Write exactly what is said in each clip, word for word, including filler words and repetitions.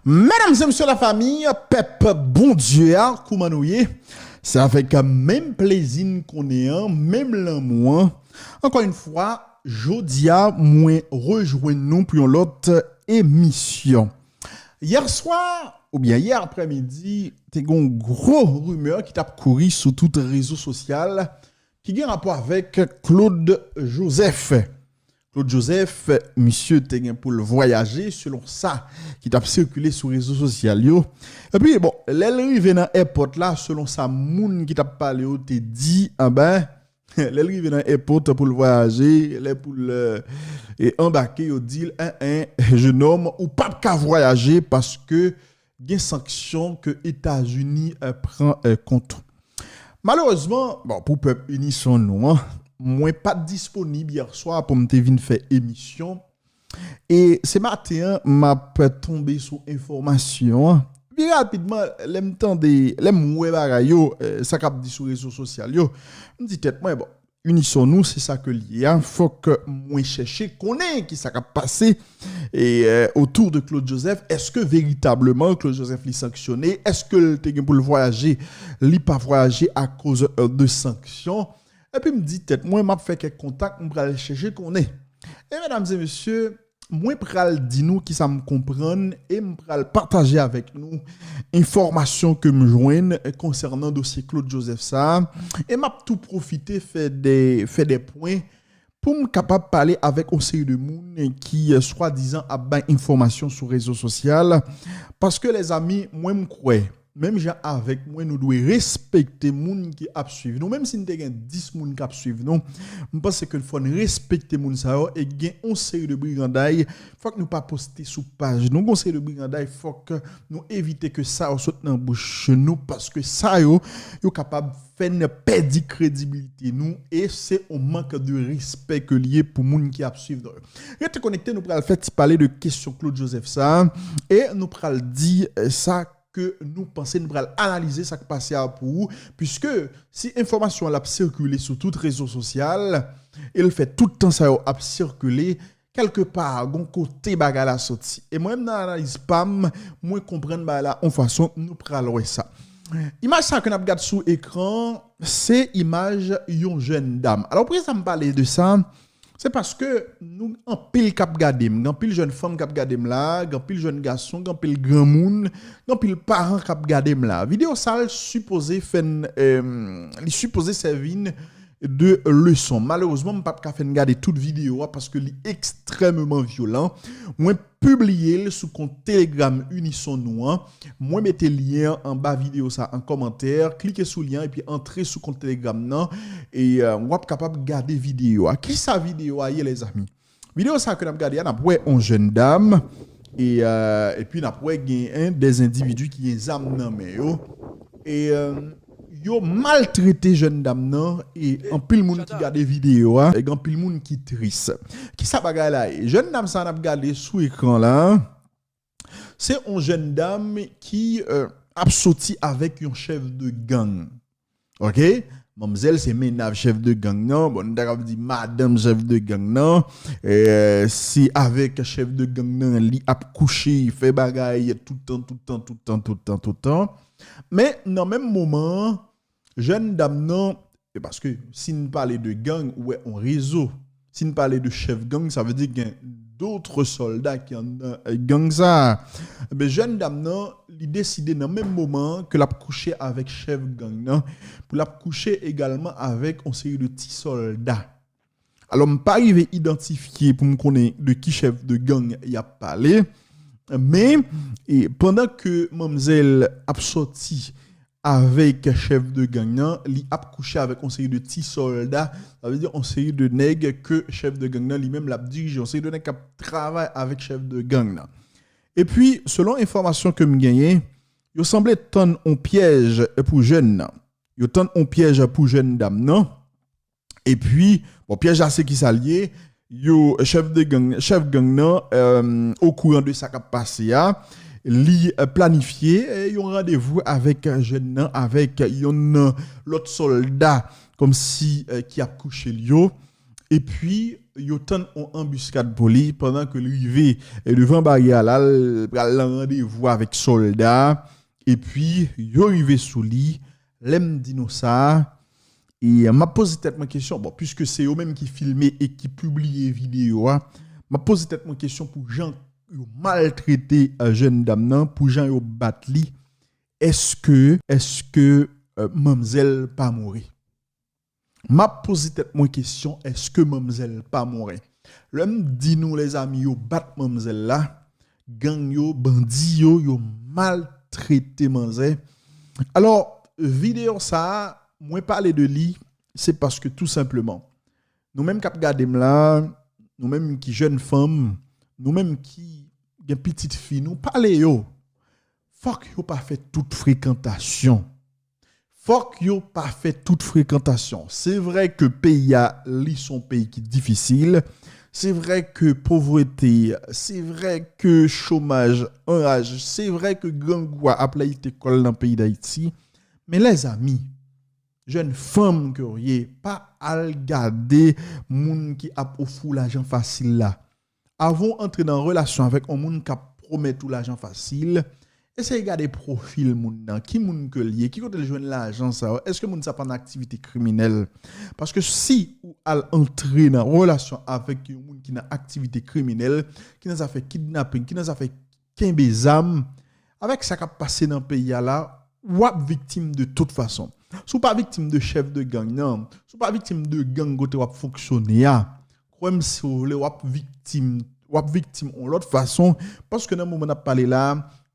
Medam e mesye, lafanmi, pèp Bondye a, kouman nou ye? Se avèk menm plezi n konnen an, menm lanmou an. Ankò yon fwa, jodi a, mwen rejwenn nou pou yon lòt emisyon. Yè swa, oubyen yè aprèmidi, te gen yon gwo rimè ki t ap kouri sou tout rezo sosyal ki gen rapò avèk Claude Joseph. Claude Joseph, misye te gen pou l vwayaje, selon sa ki t ap sikile sou rezo sosyal yo. Epi, bon, lè l rive nan èpòt la, selon sa moun ki t ap pale yo te di, anben, lè l rive nan èpòt pou l vwayaje, lè pou l, e, anbake, yo di l, en, en, jenòm, ou p ap ka vwayaje paske gen sanksyon ke Etazini, e, pran, e, kont ou. Malerezman, bon, pou pèp Inison nou an, mwen pa t disponib yè swa pou m te vin fè emisyon. E se maten an, m ap tonbe sou enfòmasyon an. Pi rapidman, lè m tande, lè m wè bagay yo, e, sa k ap di sou rezo sosyal yo, m di tèt mwen, bon, Inison nou, se sa ke l ye a. Fòk mwen chèche konnen ki sa k ap pase e, e, otou de Claude Joseph. Èske veritableman Claude Joseph li sanksyone? Èske l te gen pou l vwayaje? Li pa vwayaje akoz, e, de sanksyon? Epi m di tèt mwen, m ap fè kèk kontak, m pral chèche konnen. E medam e mesye, mwen pral di nou kisa m konprann e m pral pataje avèk nou enfòmasyon ke m jwenn konsènan dosye Claude Joseph sa a. E m ap tou pwofite fè de, fè de pwen pou m kapab pale avèk yon seri de moun ki, e, swadizan ap bay enfòmasyon sou rezo sosyal. Paske, lèzanmi, mwen m kwè, menm jan avèk mwen, nou dwe respekte moun ki ap swiv nou. Menm si n te gen dis moun k ap swiv nou, m panse ke fò n respekte moun sa yo e gen yon seri de briganday, fòk nou pa poste sou paj nou. Gen yon seri de briganday, fòk nou evite ke sa yo sot nan bouch nou, paske sa yo, yo kapab fè n pèdi kredibilite nou, e se yon mank de respè ke l ye pou moun ki ap swiv nou. Rete konekte, nou pral fè ti pale de kesyon Claude Joseph sa a, e nou pral di, e, sa ke nou panse, nou pral analize sa k pase a pou ou, piske si enfòmasyon an l ap sikile sou tout rezo sosyal, e l fè tout tan sa yo ap sikile, kèlkepa, gon kote bagay la soti. E mwen menm nan analiz pa m, mwen konprann bagay la yon fason, nou pral wè sa. Imaj sa ke n ap gad sou ekran, se imaj yon jèn dam. Alò, poukisa m pale de sa? Se paske nou anpil k ap gade m, gen anpil jèn fanm k ap gade m la, gen anpil jèn gason, gen anpil granmoun, gen anpil paran k ap gade m la. Videyo sa l sipoze fè n, eh, li sipoze sèvi n de leson. Malerezman, m p ap ka fè n gade tout videyo a paske li ekstrèmeman vyolan. Mwen pibliye l sou kont Telegram Unison nou an. Mwen mete lyen an anba videyo sa an kòmantè. Klike sou lyen an epi antre sou kont Telegram nan. E, eh, w ap kapab gade videyo a. Kisa videyo a ye, lèzanmi? Videyo sa ke n ap gade a, n ap wè yon jèn dam. E, eh, epi n ap wè gen, en, dè endividi ki gen zam nan men yo. E, eh, yo maltrete jèn dam nan. E anpil moun ki gade videyo a. E gen anpil moun ki tris. Kisa bagay la ye? Jèn dam sa n ap gade sou ekran la, se yon jèn dam ki, eh, ap soti avèk yon chèf de gang. Oke? Manmzèl se mennaj chèf de gang nan. Bon, nou ta kapab di madanm chèf de gang nan. Eh, se avèk chèf de gang nan li ap kouche, fè bagay tout tan, tout tan, tout tan, tout tan, tout tan. Men, nan menm moman an, jèn dam nan, e paske si n pale de gang, ou wè yon rezo. Si n pale de chèf gang, sa vle di gen dòt sòlda ki anndan, eh, gang sa a. Men jèn dam nan, li deside nan menm moman an ke l ap kouche avèk chèf gang nan, pou l ap kouche egalman avèk yon seri de ti sòlda. Alò, m pa rive idantifye pou m konnen de ki chèf de gang y ap pale, men, e, pandan ke manmzèl ap sòti avèk chèf de gang nan, li ap kouche avèk yon seri de ti sòlda, sa vle di yon seri de nèg ke chèf de gang nan li menm l ap dirije, yon seri de nèg k ap travay avèk chèf de gang nan. Epi, selon enfòmasyon ke m genyen, yo sanble tann yon pyèj pou jèn nan. Yo tann yon pyèj pou jèn dam nan. Epi, bon, pyèj la se kisa l ye? Yo, chèf de gang, chèf gang nan, eh, okouran de sa k ap pase a. Li, eh, planifye, eh, yon randevou avèk jèn nan, avèk yon lòt sòlda, kòmsi, eh, ki ap kouche l yo. Epi, yo tann yon anbiskad pou li pandan ke l rive, e, devan baryè a la, l pral nan randevou avèk sòlda, epi yo rive sou li. Lè m di nou sa, e m ap poze tèt mwen kesyon, bon, piske se yo menm ki filme e ki pibliye videyo a, m ap poze tèt mwen kesyon pou jan yo maltrete, e, jèn dam nan, pou jan yo bat li. Èske, èske, e, manmzèl pa mouri? M ap poze tèt mwen kesyon, èske manmzèl pa mouri? Lè m di nou, lèzami, yo bat manmzèl la, gang yo, bandi yo, yo maltrete manzè. Alò, videyo sa a, mwen pale de li, se paske tou senpleman, nou menm k ap gade m la, nou menm ki jèn fanm, nou menm ki gen pitit fi nou, pale yo. Fòk yo pa fè tout frekantasyon. Fòk yo pa fè tout frekantasyon. Se vrè ke peyi a, li se yon peyi ki difisil. Se vrè ke povrete, se vrè ke chomaj anraje, se vrè ke grangou a ap lèyite kò l nan peyi Dayiti. Men lèzami, jèn fanm ke w ye, pa al gade moun ki ap ofri w lajan fasil la. Avan w antre nan relasyon avèk yon moun k ap pwomèt ou lajan fasil, eseye gade pwofil moun nan. Ki moun ke l ye? Ki kote l jwenn lajan sa yo? Èske moun sa pa nan aktivite kriminèl? Paske si ou al antre nan relasyon avèk yon moun ki nan aktivite kriminèl, ki nan zafè kidnaping, ki nan zafè kenbe zam, avèk sa k ap pase nan peyi a la, w ap viktim de tout fason. Si w pa viktim de chèf de gang nan, si w pa viktim de gang kote w ap fonksyone a, kwè m si w vle, w ap viktim, w ap viktim yon lòt fason, paske nan moman n ap pale la,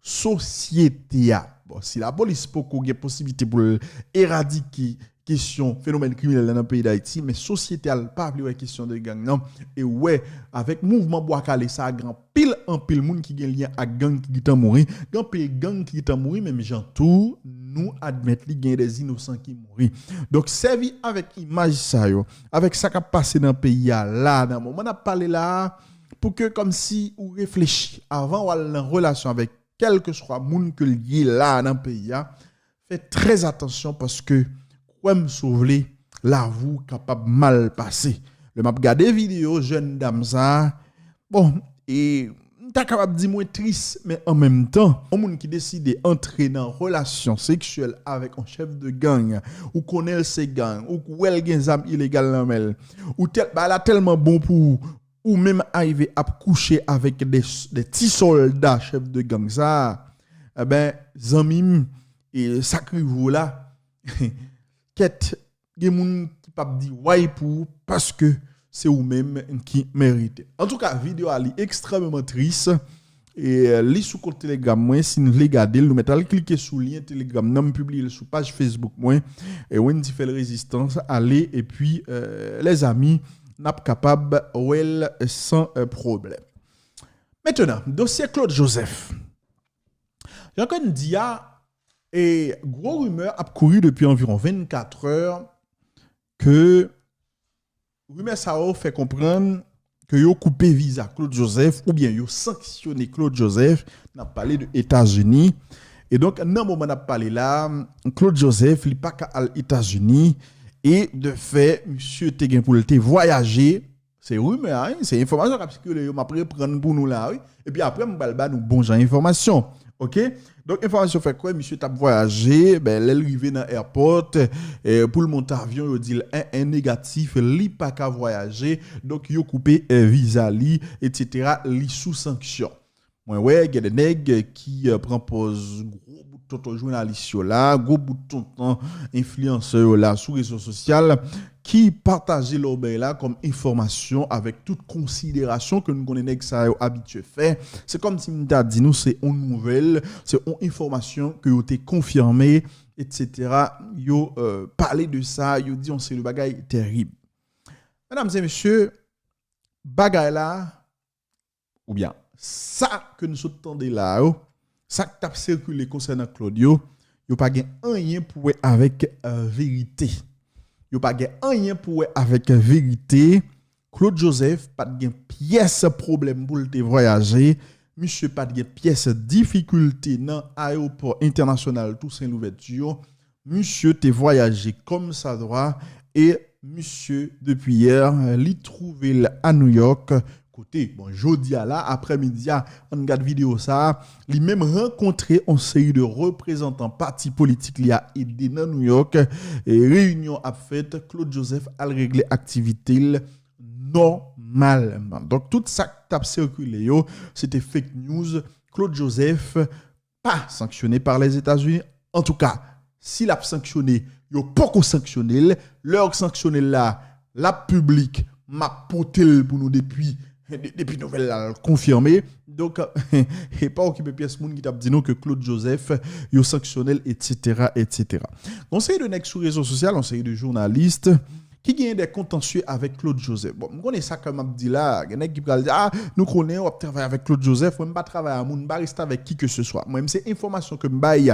sosyete a, bon, si lapolis poko gen posiblite pou l eradike kesyon fenomèn kriminèl la nan peyi Dayiti, men sosyete a l pa vle wè kesyon de gang nan, e wè, avèk mouvman Bwa Kale sa, gen anpil, anpil moun ki gen lyen ak gang ki gentan mouri, gen anpil gang ki gentan mouri, menm jan tou, nou admèt li, gen de inosan ki mouri. Donk, sèvi avèk imaj sa yo, avèk sa k ap pase nan peyi a la, nan moman n ap pale la, pou ke kòmsi ou reflechi avan w al nan relasyon avèk kèlkeswa moun ke l ye la nan peyi a, fè trè atansyon paske, kwè m si w vle, lavi w kapab mal pase. Lè m ap gade videyo jèn dam sa, bon, e m ta kapab di mwen tris, men an menm tan, yon moun ki deside antre nan relasyon seksyèl avèk yon chèf de gang, ou konnen l se gang, ou wè l gen zam ilegal nan men l, ou tèl, bagay la tèlman bon pou ou, ou menm arive ap kouche avèk de, de ti sòlda chèf de gang sa, enben, zanmi m, e sa k rive w la, kèt, gen moun ki p ap di way pou ou paske se ou menm ki merite. Antouka, videyo a li ekstrèmeman tris. E, e, li sou kont Telegram mwen, si n vle gade l, nou mèt al klike sou lyen Telegram nan, m pibliye l sou paj Facebook mwen, e, Wendy Fèl Rezistans, ale, epi, e, lèzami, n ap kapab wè l san, e, pwoblèm. Mentenan, dosye Claude Joseph. Jan ke n di a, e gwo rimè ap kouri depi anviwon vennkat è ke rimè sa yo fè konprann ke yo koupe viza Claude Joseph oubyen yo sanksyone Claude Joseph, n ap pale de Etazini. E donk, nan moman n ap pale la, Claude Joseph, li pa ka al Etazini, e de fè, misye te gen pou l te vwayaje, se rimè a, wi, se enfòmasyon k ap sikile yo, m ap reprann pou nou la, wi. Epi apre, m pral ba nou bon jan enfòmasyon. Oke? Donk, enfòmasyon fè kwè, misye t ap vwayaje, ben, lè l rive nan airport, eh, pou l monte avyon, yo di l, en, en, negatif, li pa ka vwayaje. Donk, yo koupe, eh, viza li, etsetera. Li sou sanksyon. Mwen wè, gen de nèg ki, eh, pran pòz gwo bout tonton jounalis yo la, gwo bout tonton enfliyansè yo la sou rezo sosyal, ki pataje lòbèy la kòm enfòmasyon avèk tout konsiderasyon ke nou konnen nèg sa yo abitye fè. Se kòmsi m ta di nou se yon nouvèl, se yon enfòmasyon ke yo te konfime, etsetera. Yo, eh, pale de sa, yo di yon seri de bagay terib. Medam e mesye, bagay la, oubyen sa ke nou sot tande la yo, sa k t ap sikile konsènan Claude yo, yo pa gen anyen pou wè avèk, eh, verite. Yo pa gen anyen pou wè avèk verite. Claude Joseph pa t gen pyès pwoblèm pou l te vwayaje. Misye pa t gen pyès difikilte nan ayewopò entènasyonal Toussaint Louverture. Misye te vwayaje kòmsadwa e misye depi yè, li twouve l a New York. Kote, bon, jodi a la, aprèmidi a, ann gad videyo sa a, li menm rankontre yon seri de reprezantan pati politik li a ede nan New York. E reyinyon ap fèt, Claude Joseph al regle aktivite l nòmalman. Donk, tout sa k t ap sikile yo, se te fake news. Claude Joseph pa sanksyone pa Lèzetazini. Antouka, si l ap sanksyone, yo poko sanksyone l. Lè yo sanksyone l la, l ap piblik, m ap pote l pou nou depi, de- depi nouvèl la konfime. Donk, e pa okipe pyès moun ki t ap di nou ke Claude Joseph, yo sanksyone l, etsetera, etsetera. Yon seri de nèg sou rezo sosyal, yon seri de jounalis, ki genyen de kontansye avèk Claude Joseph. Bon, m konnen sa ke m ap di la, gen nèg ki pral di, ah, nou konnen w ap travay avèk Claude Joseph, mwen m pa travay a moun, m pa reste avèk ki ke se swa. Mwen, m se enfòmasyon ke m bay.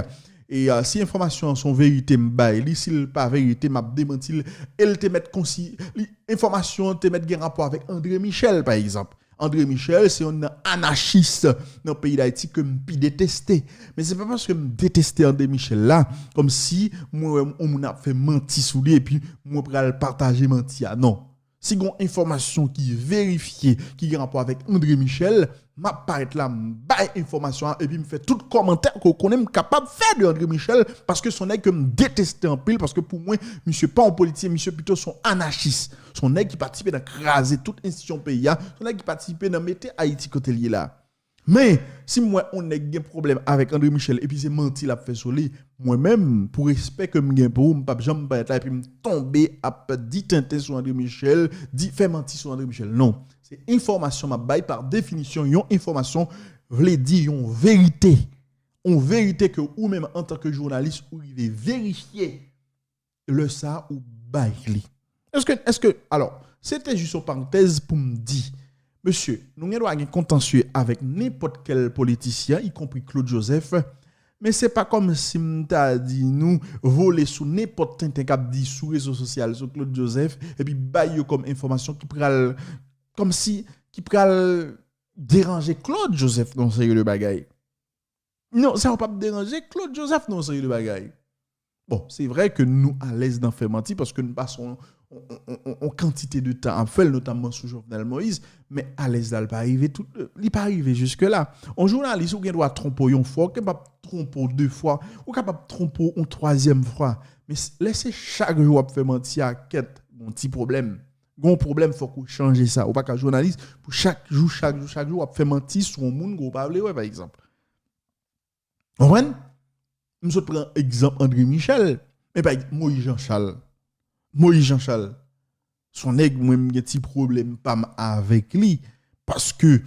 E uh, si enfòmasyon an se yon verite, m bay li. Si l pa verite, m ap demanti l. E l te mèt konsi, li, enfòmasyon an te mèt gen rapò avèk André Michel, pa egzanp. André Michel, se youn nan anachis nan peyi Dayiti ke m pi deteste. Men se pa paske m deteste André Michel la, kòmsi mwen wè yon moun ap fè manti sou li epi mwen pral pataje manti a. Non. Si gon enfòmasyon ki verifye, ki gen rapò avèk André Michel, m ap parèt la, m bay enfòmasyon an, epi m fè tout kòmantè ke w konnen m kapab fè de André Michel, paske se yon nèg ke m deteste anpil, paske pou mwen, misye pa yon politisyen, misye pito se yon anachis. Se yon nèg ki patisipe nan kraze tout enstitisyon peyi a. Se yon nèg ki patisipe nan mete Ayiti kote l ye la. Men, si m wè yon nèg gen pwoblèm avèk André Michel epi se manti l ap fè sou li, mwen menm, pou respè ke m gen pou ou, m p ap janm parèt la epi m tonbe ap di tenten sou André Michel, di fè manti sou André Michel. Non. Se enfòmasyon m ap bay, pa definisyon, yon enfòmasyon vle di yon verite. Yon verite ke ou menm, antanke jounalis, ou rive verifye. Lè sa a, ou bay li. Èske, èske, alò, se te jis yon parantèz pou m di, mesye, nou gen dwa gen kontansye avèk nenpòt kèl politisyen, ikonpri Claude Joseph, men se pa kòmsi m ta di nou vole sou nenpòt tenten k ap di sou rezo sosyal sou Claude Joseph, epi bay yo kòm enfòmasyon ki pral, kòmsi, ki pral deranje Claude Joseph nan yon seri de bagay. Non, sa yo p ap deranje Claude Joseph nan yon seri de bagay. Bon, se vre ke nou alèz nan fè manti paske nou pase yon, yon, yon, yon, yon kantite de tan ap fè l, notamman sou Jovenel Moïse, men alèz la, li pa rive tout, li pa rive jiske la. Yon jounalis, ou gen dwa twonpe w yon fwa, ou kapab twonpe w de fwa, ou kapab twonpe w yon twazyèm fwa. Men s- lè se chak jou w ap fè manti a, kèt, gon ti pwoblèm. Gon pwoblèm, fòk ou chanje sa. Ou pa ka jounalis pou chak jou, chak jou, chak jou, w ap fè manti sou yon moun ke w pa vle wè, pa egzanp. Konprann? M sot pran egzanp André Michel, men pa egzanp Moïse Jean Charles. Moïse Jean Charles, se yon nèg mwen m gen ti pwoblèm pa m avèk li, paske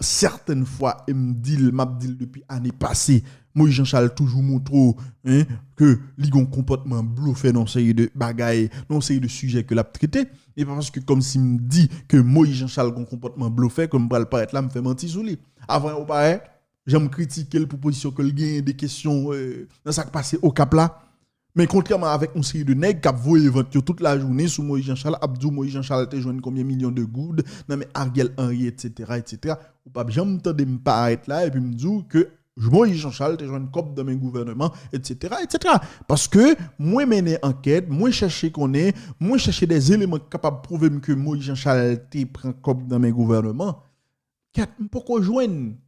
sètèn fwa, e m di l, m ap di l depi ane pase, Moïse Jean Charles toujou montre w, hein, ke li gen yon konpòtman blofè nan yon seri de bagay, nan yon seri de sijè ke l ap trete. E pa paske kòmsi m di ke Moïse Jean Charles gen yon konpòtman blofè ke m pral parèt la, m fè manti sou li. Avan ou parèt, jan m kritike l pou pozisyon ke l genyen de kesyon, euh, nan sa k pase Okap la. Men kontrèman avèk yon seri de nèg k ap voye vant yo tout lajounen sou Moïse Jean Charles, ap di w Moïse Jean Charles te jwenn konbyen milyon de goud nan men Ariel Henry, etsetera, etsetera, ou p ap janm tande m parèt la epi m di w ke Moïse Jean Charles te jwenn kòb nan men gouvèneman, etsetera, etsetera. Paske mwen mennen ankèt, mwen chèche konnen, mwen chèche de eleman ki kapab pwouve m ke Moïse Jean Charles te pran kòb nan men gouvèneman. Kèt, m poko jwenn.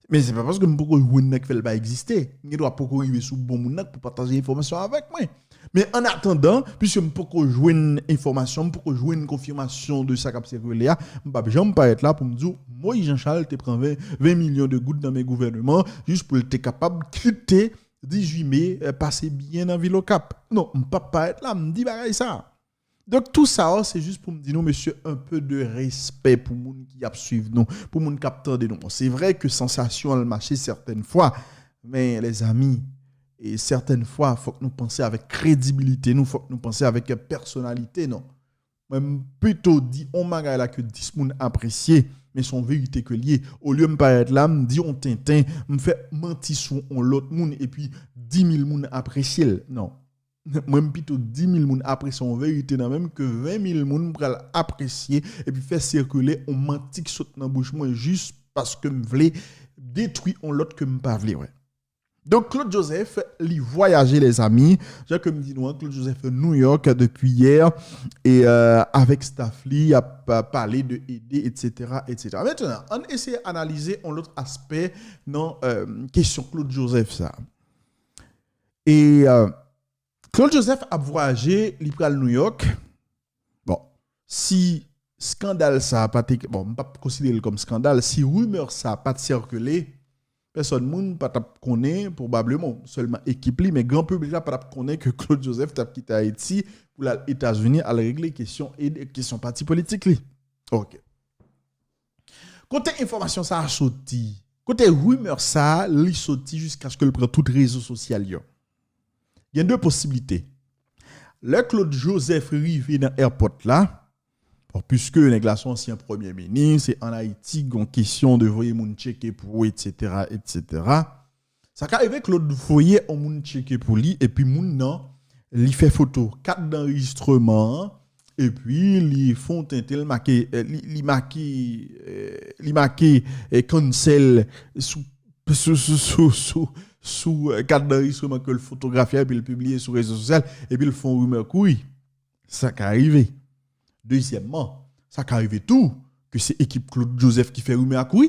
Men se pa paske m poko jwenn nan k fè l pa egziste. M gen dwa poko rive sou bon moun nan k pou pataje enfòmasyon avèk mwen. Men an atandan, piske m poko jwenn enfòmasyon, m poko jwenn konfimasyon de sa k ap sikile a, m p ap janm parèt la pou m di w Moïse Jean Charles te pran ven, ven milyon de goud nan men gouvèneman, jis pou l te kapab kite dizuit me, eh, pase byen nan vil Okap. Non, m p ap parèt la, m di bagay sa. Donk, tou sa, se jis pou m di nou, mesye, un peu de respect pou moun ki ap swiv nou, pou moun k ap tande nou. Bon, se vre ke sansasyon al mache sètèn fwa, men, lèzami, e sètèn fwa, fòk nou panse avèk kredibilite nou, fòk nou panse avèk pèsonalite nou. Mwen, m pito di on bagay la ke dis moun apresye, men se yon verite ke l ye. Olye m parèt la, m di on tenten, m fè manti sou on lòt moun, epi dis mil moun apresye l. Non. Mwen, m pito dis mil moun apresye yon verite nan men m ke ven mil moun pral apresye epi fè sikile yon manti k sot nan bouch mwen jis paske m vle detwi yon lòt ke m pa vle wè. Donk, Claude Joseph, li vwayaje, lèzami. Jan ke m di nou an, Claude Joseph New York depi yè, e, euh, avèk staff li, y ap, euh, pale de ede, et cetera, et cetera. Mentnan, ann eseye analize yon lòt aspè nan, euh, kesyon Claude Joseph sa. E, euh, Claude Joseph ap vwayaje, li pral New York. Bon, si skandal sa pa te, bon, m p ap konsidere l kòm skandal, si rimè sa pa t sikile, pèsòn moun pa t ap konnen, pwobableman, sèlman ekip li, men gran piblik la pa t ap konnen ke Claude Joseph t ap kite Ayiti pou l al Etazini, al regle kesyon, e kesyon pati politik li. Ok. Kote enfòmasyon sa a soti? Kote rimè sa a, li soti jiskaske l pran tout rezo sosyal yo? Gen de posiblite. Lè Claude Joseph rive nan airport la, bon, puiske nèg la se yon ansyen premye minis, e ann Ayiti, gen yon kesyon de voye moun tcheke pou ou, et cetera, et cetera. Sa ka rive Claude voye yon moun tcheke pou li, epi moun nan, li fè foto kat danrejistreman an, epi li fè yon tenten, li make, eh, li, li make, eh, li make, eh, cancel sou, sou, sou, sou, sou, sou, eh, kat danrejistreman ke l fotografye, epi l pibliye sou rezo sosyal, epi l fè yon rimè kouri. Sa ka rive. Dezyèmman, sa ka rive tou ke se ekip Claude Joseph ki fè rimè a kouri.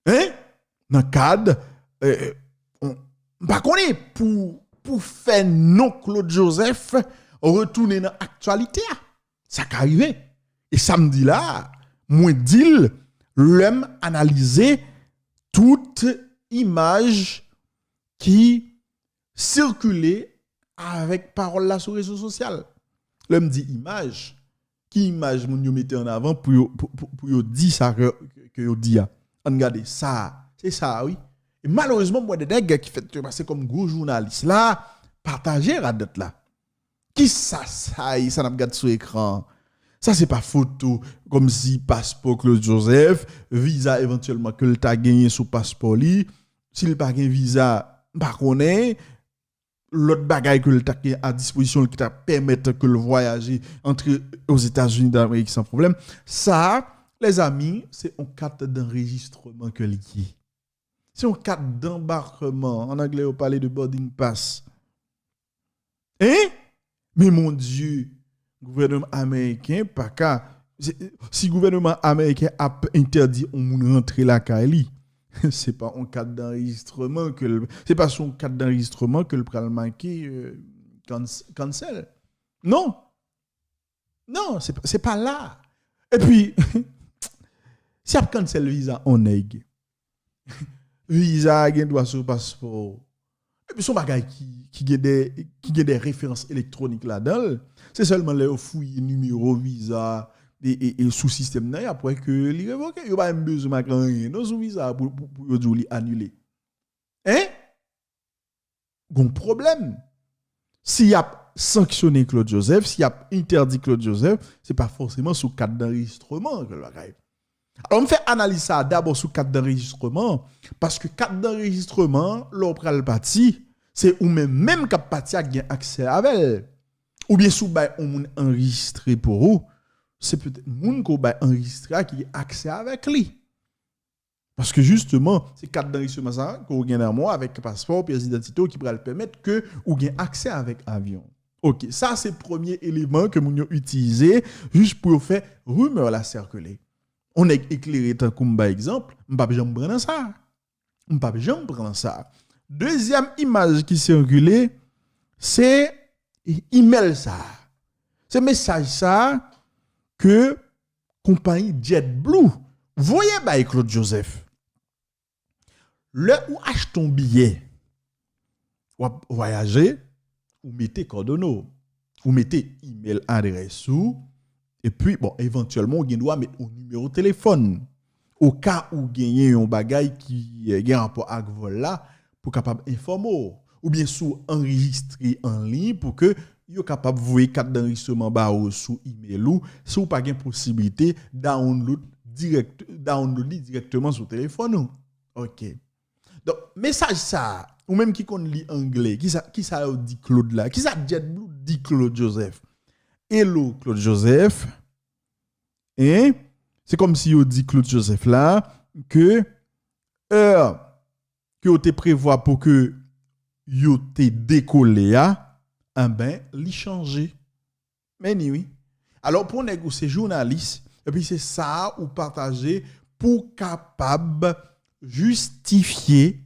Hein? Nan kad, euh, on, m pa konnen pou, pou fè non Claude Joseph retounen nan aktyalite a. Sa ka rive. E sa m di la, mwen di l, lè m analize tout imaj ki sikile avèk pawòl la sou rezo sosyal. Lè m di imaj, ki imaj moun yo mete an avan pou yo, pou, pou, pou yo di sa ke, ke yo di a? Ann gade sa, se sa a, wi. E malerezman, m wè de nèg ki fèt yo pase kòm gwo jounalis la, pataje radòt la. Kisa sa ye, sa n ap gad sou ekran an? Sa se pa foto kòmsi paspò Claude Joseph, viza evantyèlman ke l ta genyen sou paspò li. Si l pa gen viza, m pa konnen. Lòt bagay ke l ta gen a dispozisyon l ki ta pèmèt ke l vwayaje, antre Ozetazini d'Amerik san pwoblèm. Sa, lèzami, se yon kat danrejistreman ke l ye. Se yon kat danbakman. An anglè, yo pale de boarding pass. Hein? Men mon Dieu, gouvènman ameriken pa ka, si, si gouvènman ameriken ap entèdi yon moun rantre lakay li, se pa yon kat danrejistreman ke l, se pa sou yon kat danrejistreman ke l pral make, euh, cans-, cancel. Non. Non, se, se pa la. Epi, si y ap cancel viza yon nèg, viza a gen dwa sou paspò. Epi se yon bagay ki, ki gen de, ki gen de referans elektwonik ladan l. Se sèlman lè yo fouye nimewo viza e, e, e sou sistèm nan, y ap wè ke li revoke. Yo pa menm bezwen make anyen non sou viza a pou, pou, pou yo di w li anile. Hein? Gon pwoblèm. Si y ap sanksyonnen Claude Joseph, si y ap entèdi Claude Joseph, se pa fòseman sou kat danrejistreman ke l va ka ye. Alò, m fè analiz sa a dabò sou kat danrejistreman, paske kat danrejistreman, lè w pral pati, se ou menm menm k ap pati a k gen aksè avè l. Oubyen si w bay yon moun anrejistre pou ou, se petèt moun ke w bay anrejistre a ki gen aksè avèk li. Paske jisteman, se kat danrejistreman sa a ke w gen nan men w avèk paspò w, pyès idantite w ki pral pèmèt ke ou gen aksè avèk avyon. Ok, sa se premye eleman ke moun yo itilize jis pou yo fè rimè la sikile. Yon nèg eklere tankou m, pa egzanp, m p ap janm pran nan sa. M p ap janm pran nan sa. Dezyèm imaj ki sikile, se imèl sa. Se mesaj sa ke konpayi JetBlue voye bay Claude Joseph. Lè ou achte yon biyè, w ap vwayaje, ou mete kòdone w, ou mete imèl adrès ou, epi, bon, evantyèlman, ou gen dwa met yon nimewo telefòn. Oka ou genyen yon bagay ki, eh, gen rapò ak vòl la, pou kapab enfòme w. Oubyen si w anrejistre an liy pou ke yo kapab voye kat danrejistreman ba ou sou imèl ou, si w pa gen posiblite download dirèk, download li dirèkteman sou telefòn ou. Ok. Donk, mesaj sa a, ou menm ki konn li anglè, kisa, kisa yo di Claude la? Kisa JetBlue di Claude Joseph? Hello, Claude Joseph. Hein? Se kòmsi yo di Claude Joseph la ke, euh, ke yo te prevwa pou ke yo te dekole a, enben, li chanje. Men ni wi. Alò, pou nèg ou se jounalis, epi se sa a ou pataje pou kapab jistifye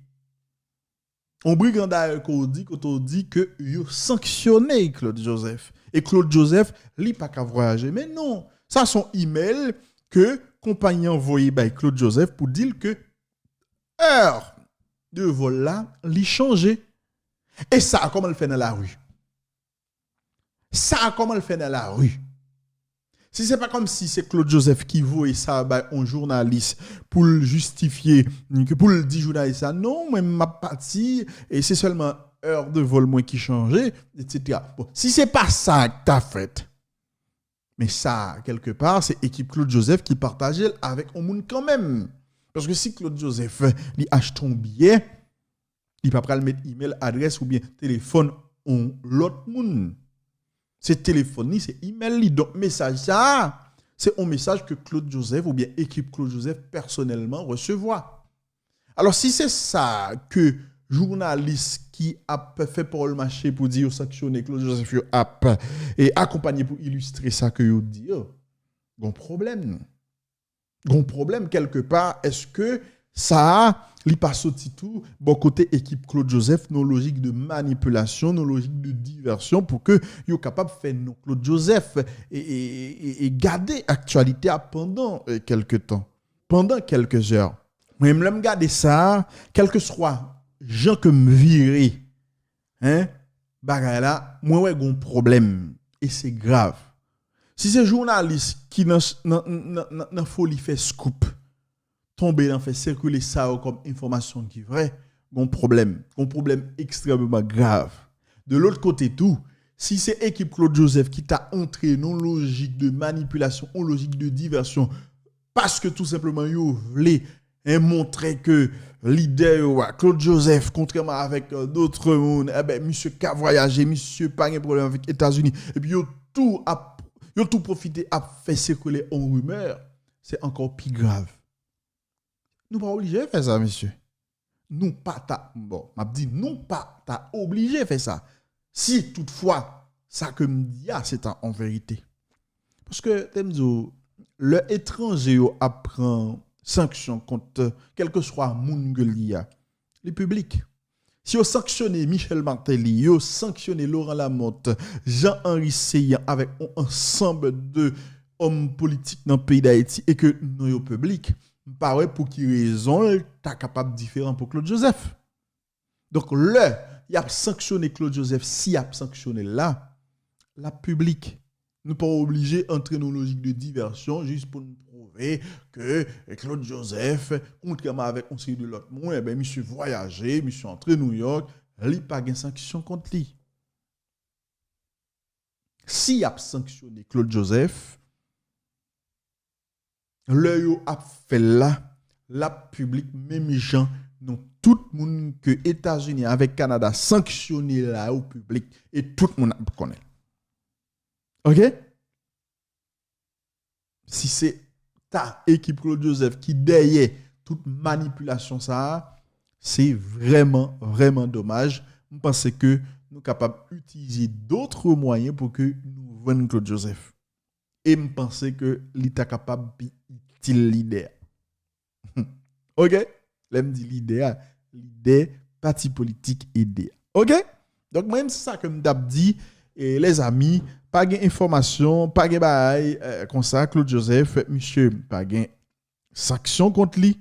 yon brigandayè ke w di, kote w di ke yo sanksyone Claude Joseph. E Claude Joseph, li pa ka vwayaje. Men non, sa se yon imèl ke konpayi an voye bay Claude Joseph pou di l ke è de vòl la, li chanje. E sa, kòman l fè nan lari? Sa, kòman l fè nan lari? Si se pa kòmsi se Claude Joseph ki voye sa bay yon jounalis pou l jistifye, pou l di jounalis la, non, mwen m ap pati, e se sèlman è de vòl mwen ki chanje, etsetera. Bon, si se pa sa k ta fèt, men sa, kèlkepa, se ekip Claude Joseph ki pataje l avèk yon moun kanmenm. Paske si Claude Joseph, li achte yon biyè, li pa pral met imèl, adrès oubyen telefòn yon lòt moun. Se telefòn li, se imèl li. Donk, mesaj sa a, se yon mesaj ke Claude Joseph oubyen ekip Claude Joseph pèsonèlman resevwa. Alò, si se sa ke jounalis ki ap fè pawòl mache pou di yo sanksyone Claude Joseph yo ap, e, akonpanye pou ilistre sa ke yo di yo, gon pwoblèm. Gon pwoblèm kèlkepa, èske sa a, li pa soti tou bò kote ekip Claude Joseph, nan lojik de manipilasyon, nan lojik de divèsyon, pou ke yo kapab fè non Claude Joseph e, e, e, e gade aktyalite a pandan, e, kèlke tan, pandan kèlke zè. Mwen menm, lè m gade sa a, kèlkeswa jan ke m vire, en, bagay la, mwen wè gon pwoblèm, e se grav. Si se jounalis ki nan, nan, nan, nan, nan foli fè scoop, tonbe nan fè sikile sa yo kòm enfòmasyon ki vrè, gon pwoblèm. Gon pwoblèm ekstrèmeman grav. De lòt kote tou, si se ekip Claude Joseph ki ta antre nan lojik de manipilasyon, yon lojik de divèsyon, paske tou senpleman yo vle, en, montre ke lidè yo a, Claude Joseph, kontrèman avèk, euh, dòt moun, enben, misye ka vwayaje, misye pa gen pwoblèm avèk Etazini. Epi yo tou ap, yo tou pwofite ap fè sikile yon rimè, se ankò pi grav. Nou pa oblije fè sa, mesye. Nou pa ta, bon, m ap di, nou pa ta oblije fè sa. Si toutfwa, sa ke m di a, se ta an verite. Paske, te m di w, lè etranje yo ap pran sanksyon kont kèlkeswa moun ke l ye a, li piblik. Si yo sanksyone Michel Martelly, yo sanksyone Laurent Lamothe, Jean Henry Céant avèk yon ansanm de òm politik nan peyi Dayiti e ke non yo piblik, m pa wè pou ki rezon l ta kapab diferan pou Claude Joseph. Donk, lè y ap sanksyone Claude Joseph, si y ap sanksyone l la, l ap piblik. Nou pa oblije antre nan lojik de divèsyon jis pou n pwouve ke Claude Joseph, kontrèman avèk yon seri de lòt moun, enben, misye vwayaje, misye antre Nouyòk, li pa gen sanksyon kont li. Si y ap sanksyone Claude Joseph, lè yo ap fè l la, l ap piblik menm jan non tout moun ke Etazini avèk Kanada sanksyone la yo piblik e tout moun ap konnen. Oke? Si se ta ekip Claude Joseph ki dèyè tout manipilasyon sa a, se vrèman, vrèman domaj. M panse ke nou kapab itilize dòt mwayen pou ke nou jwenn Claude Joseph. E m panse ke li ta kapab pi itil lidè a. Oke? Lè m di lidè a, lidè pati politik ede a. Oke? Donk, mwen menm, se sa ke m t ap di, e, lèzami, pa gen enfòmasyon, pa gen bagay, e, konsa, Claude Joseph, misye pa gen sanksyon kont li.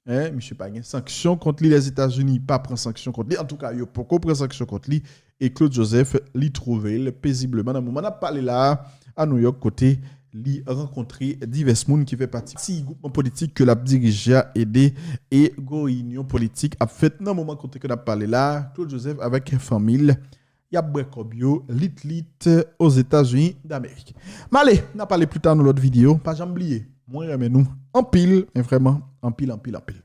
En, misye pa gen sanksyon kont li, Lèzetazini pa pran sanksyon kont li. Antouka, yo poko pran sanksyon kont li. E Claude Joseph, li twouve l pezibleman nan moman n ap pale la a, a Nouyòk, kote li rankontre divès moun ki fè pati ti gwoupman politik ke l ap dirije a, ede, e gwo reyinyon politik ap fèt nan moman kote ke n ap pale la a, Claude Joseph avèk fanmi l, y ap bwè kòb yo lit lit Ozetazini Damerik. M ale, n a pale pli ta nan lòt videyo. Pa janm bliye, mwen renmen nou anpil, men vrèman anpil, anpil, anpil.